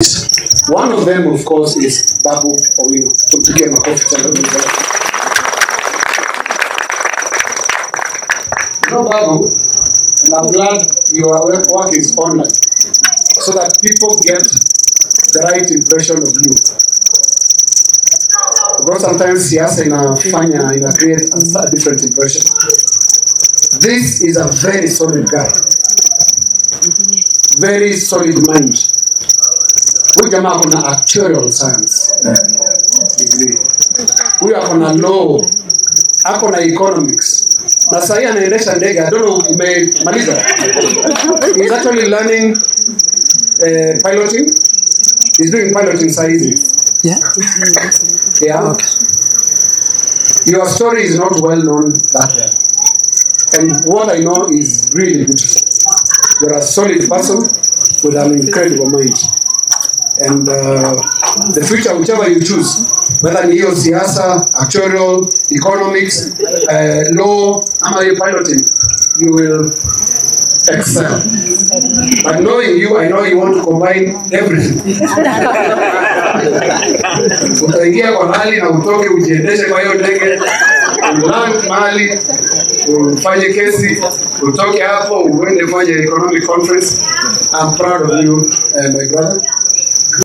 One of them, of course, is Babu Owino. Tumpigie makofi tena. No, Babu, and I'm glad your work is online so that people get the right impression of you. Because sometimes siasa inafanya, ina create a different impression. This is a very solid guy. Very solid mind. Huyu jamaa ako na actuarial science degree. Huyu ako na law, ako na economics. Na sahii anaendesha ndege. I don't know umemaliza. He's actually learning piloting. He's doing piloting saa hizi. Yeah. Yeah. Okay. Your story is not well known that well. And what I know is really beautiful. You're a solid person with an incredible mind. And the future, whichever you choose, whether ni hiyo siasa, actuarial, economics, law, ama hiyo piloting, you will excel. But knowing you, I know you want to combine everything. Utaingia kwa rally na utoke ujiendeshe kwa hiyo ndege, uland mahali, ufanye kesi, utoke hapo uende ufanye economic conference. I'm proud of you, my brother.